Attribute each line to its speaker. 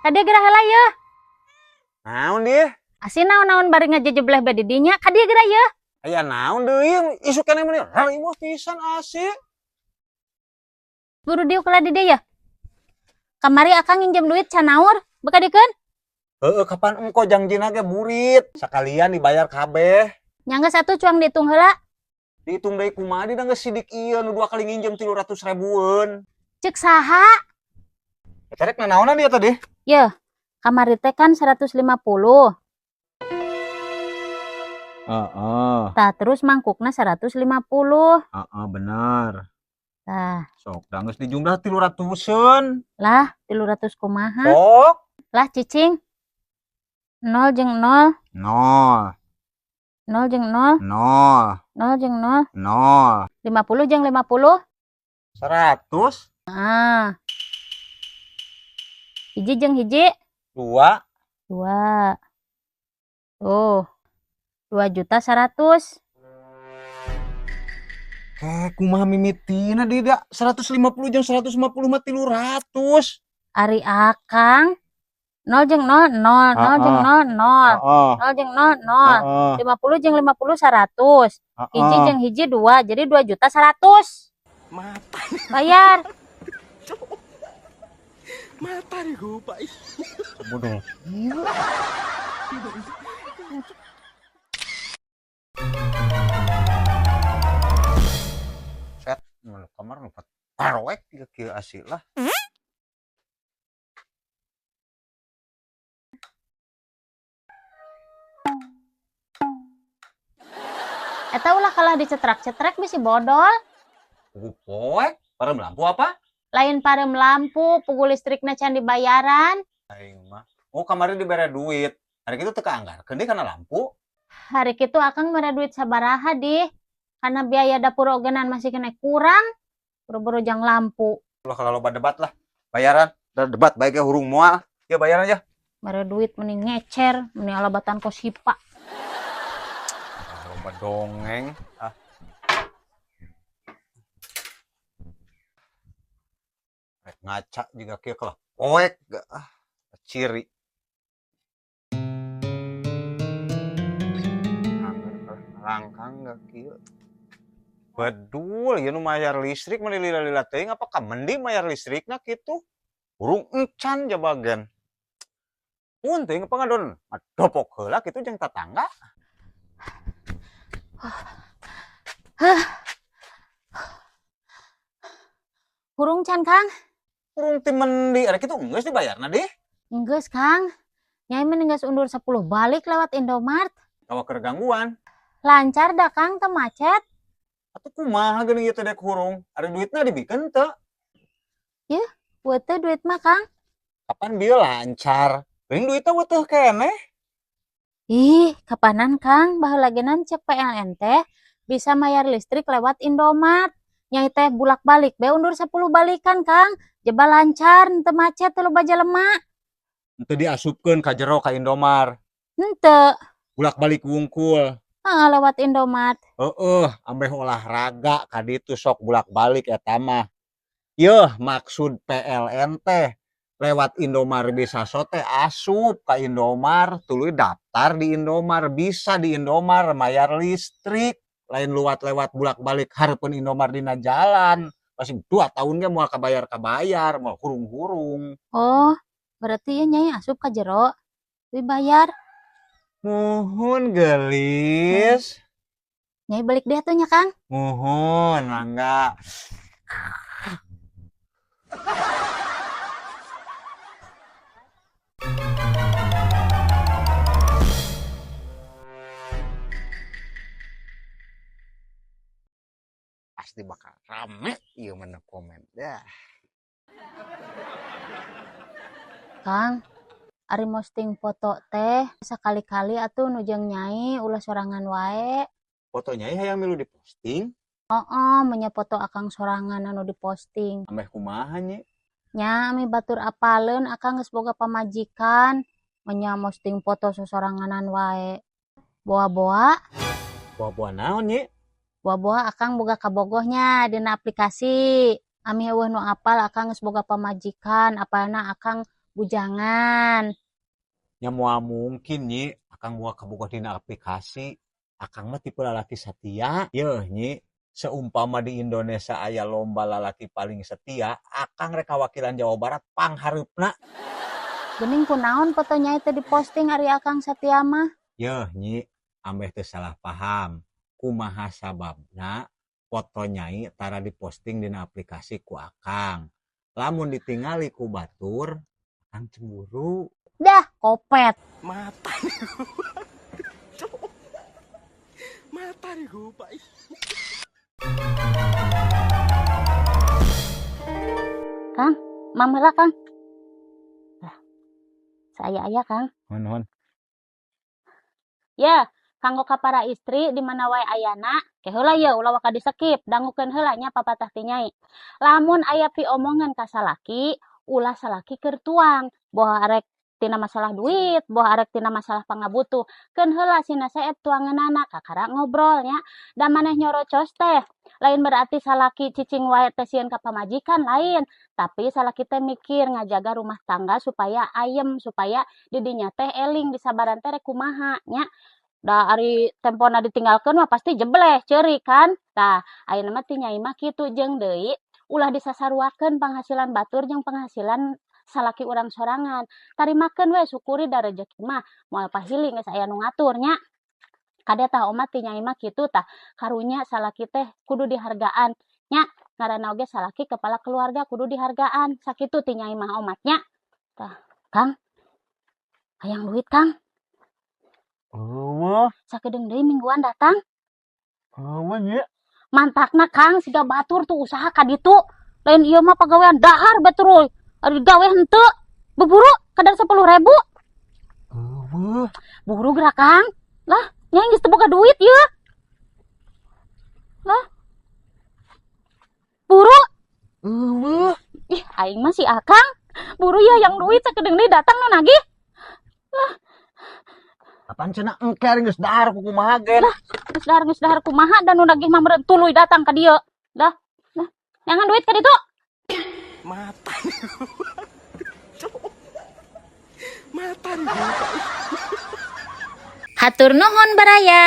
Speaker 1: Kadieu geura heula yeuh.
Speaker 2: Naon dia?
Speaker 1: Asi naon-naon bari ngajejebleh bae di dinya. Kadieu geura yeuh.
Speaker 2: Aya naon deui isuk keneh meni riweuh pisan asi.
Speaker 1: Buru diuk lah di dieu yeuh. Kamari akang nginjem duit can naur, beka dikeun?
Speaker 2: Heeh, kapan engko jangjina ge burit, sakalian dibayar kabeh.
Speaker 1: Nya geus atuh cuang diitung heula.
Speaker 2: Dihitung deui kumaha di da geus sidik ieu nu 2 kali nginjem 300 ribueun.
Speaker 1: Ceuk saha?
Speaker 2: Eta rek nanaonan ieu tadi?
Speaker 1: Yeuh, kamari teh kan 150.
Speaker 2: Heeh.
Speaker 1: Tah terus mangkukna 150.
Speaker 2: Heeh, bener.
Speaker 1: Tah.
Speaker 2: Sok da geus dijumlah 300-eun.
Speaker 1: Lah, 300 kumaha?
Speaker 2: Sok.
Speaker 1: Lah cicing. 0 jeung 0.
Speaker 2: 0.
Speaker 1: 0 jeung 0.
Speaker 2: 0.
Speaker 1: 0 jeung 0.
Speaker 2: 0.
Speaker 1: 50 jeung 50.
Speaker 2: 100.
Speaker 1: Ah. Hiji jeung hiji.
Speaker 2: 2.
Speaker 1: 2. Tuh. 2.100.000.
Speaker 2: Kumaha mimitina di da 150 jeung 150 mah 300.
Speaker 1: Ari akang 0 jeung 0 0, 0 jeung 0 0, 0 jeung 0 0, 50 jeung 50 100. Hiji jeung hiji 2, jadi 2.100.000.
Speaker 3: Mata.
Speaker 1: Bayar.
Speaker 3: Mata nih gue, Pak.
Speaker 2: Bodoh. Set, nu kamar nu paroek kieu kieu asih lah.
Speaker 1: Eta ulah kalah dicetrak-cetrek bisi bodol.
Speaker 2: Pugu poek, pareum lampu apa?
Speaker 1: Lain pareum lampu, pugu listrikna can dibayaran.
Speaker 2: Aing mah. Oh, kamari dibere duit. Hari kitu teu kaanggarkeun deui kana lampu.
Speaker 1: Hari kitu akang mere duit sabaraha dih. Karena biaya dapur ogenan masih kena kurang. Boro-boro jang lampu.
Speaker 2: Ulah kalau loba debat lah. Bayaran, da debat bae ge hurung moal. Ya bayaran aja.
Speaker 1: Mere duit mending ngecer, mending alabatan kosipa.
Speaker 2: Loba dongeng. Ah. Rek ngaca juga kieu kalah poek gak ah ciri. Langkang gak kieu. Bedul ieu nu mayar listrik mah lila-lila teuing apa ka mendi mayar listrikna kitu. Urung encan jabagen. Unting apa ngadon dopok heula kitu jeung tatangga.
Speaker 1: Hurung can, Kang.
Speaker 2: Hurung ti mendi, ari kitu geus dibayarna dih.
Speaker 1: Geus, Kang. Nyai mah geus undur 10 balik lewat Indomart.
Speaker 2: Kawa keur gangguan.
Speaker 1: Lancar dah, Kang, teu macet.
Speaker 2: Atuh kumaha geuning ieu teh dek hurung? Ari duitna dibikeun teu?
Speaker 1: Yeuh, weuteeh duit mah, Kang.
Speaker 2: Kapan bieu lancar? Geuning duitna weuteeh keneh.
Speaker 1: Ih, kapanan, Kang? Baheula genan cek PLN teh bisa mayar listrik lewat Indomart. Nyai teh bulak-balik bae undur 10 balikan, Kang. Jeba lancar, henteu macet, teu loba jelema.
Speaker 2: Henteu diasupkeun ka jero ka Indomart.
Speaker 1: Henteu.
Speaker 2: Bulak-balik wungkul.
Speaker 1: Heeh, lewat Indomart.
Speaker 2: Heeh, ambeh olahraga ka ditu sok bulak-balik eta mah. Yeuh, maksud PLN teh lewat Indomart bisa sote asup ka Indomart, tuluy daftar di Indomart, bisa di Indomart mayar listrik. Lain luat lewat bulak-balik hareupeun Indomart dina jalan. Pasti 2 tahun ge moal kabayar-kabayar, moal hurung-hurung.
Speaker 1: Oh, berarti ieu nyai asup ka jero dibayar.
Speaker 2: Muhun geulis.
Speaker 1: Nyai balik deh atuh nya, Kang.
Speaker 2: Muhun, mangga. Pasti bakal rame ieu mah komen dah.
Speaker 1: Kang, ari posting foto teh sekali-kali atuh nu jeung nyai ulah sorangan wae.
Speaker 2: Foto nyai hayang milu diposting?
Speaker 1: Heeh, menya foto akang sorangan anu diposting.
Speaker 2: Ambeh kumaha nyi?
Speaker 1: Nya ami batur apaleun akang geus boga pamajikan, menya posting foto sosoranganan wae. Boa-boa.
Speaker 2: Boa-boa naon nyi?
Speaker 1: Boa-boa akang boga kabogohnya dina aplikasi. Ami eueuh nu apal akang geus boga pamajikan, apalna akang Bujangan.
Speaker 2: Nya moal mungkin, Nyi, akang moal kabogoh dina aplikasi. Akang mah tipe lalaki satia. Yeuh, Nyi, seumpama di Indonesia aya lomba lalaki paling setia, akang rek kawakilan Jawa Barat panghareupna.
Speaker 1: Geuning kunaon foto Nyai teh diposting ari akang satia mah?
Speaker 2: Yeuh, Nyi, ambeh teu salah paham. Kumaha sababna foto Nyai tara diposting dina aplikasi ku akang? Lamun ditingali ku batur, akang cemburu.
Speaker 1: Dah, kopet.
Speaker 3: Mata. Mata nih Pak.
Speaker 1: Kang, mam heula, Kang. Lah, saya aya, Kang.
Speaker 2: Nuhun, nuhun.
Speaker 1: Ya, kanggo ka para istri di mana wae ayana, ke heula ye, ulah waka di-skip, dangukeun heula nya papatah ti Nyai. Lamun aya piomongan ka salaki, ulah salaki keur tuang, boh arek tina masalah duit, boh arek tina masalah pangabutuh. Keun heula sina seep tuangeunana, kakara ngobrol nya. Da maneh nyorocos teh, lain berarti salaki cicing wae teh sieun ka pamajikan, lain. Tapi salaki teh mikir ngajaga rumah tangga supaya ayem, supaya didinya teh eling disabaran teh rek kumaha nya. Da ari tempona ditinggalkeun mah pasti jebleh, ceurik kan. Tah, ayeuna mah ti Nyai mah kitu. Jeung deui ulah disasaruakeun penghasilan batur jeung penghasilan salaki urang sorangan. Tarimakeun we, syukuri, da rejeki mah moal pahili, geus aya nu ngatur nya. Kade tah, omat ti Nyai mah kitu tah. Karunya salaki teh kudu dihargaan nya. Ngaranna oge salaki kepala keluarga, kudu dihargaan. Sakitu ti Nyai mah omat nya. Tah, Kang. Hayang duit, Kang.
Speaker 2: Eueuh.
Speaker 1: Sakedeung deui mingguan datang.
Speaker 2: Eueuh, Nyi.
Speaker 1: Mantakna, Kang, siga batur tuh usaha ka ditu. Lain ieu mah pagawean dahar batur. Ari gawe henteu. Beburu kadar 10.000.
Speaker 2: Eueuh.
Speaker 1: Buru gerak, Kang. Lah, nyai geus teu boga duit ieu. Lah. Buru.
Speaker 2: Eueuh.
Speaker 1: Ih, aing mah si Akang. Buru ya, yang duit sakedeung deui datang nu nagih.
Speaker 2: Apaan cenah engke ari geus dahar ku kumaha ge?
Speaker 1: Lah, geus dahar kumaha, dan nu nagih mah meureun tuluy datang ka dieu. Dah. Lah, jangan duit ka ditu.
Speaker 3: Mata nih. Mata nih.
Speaker 1: Hatur nuhun, baraya.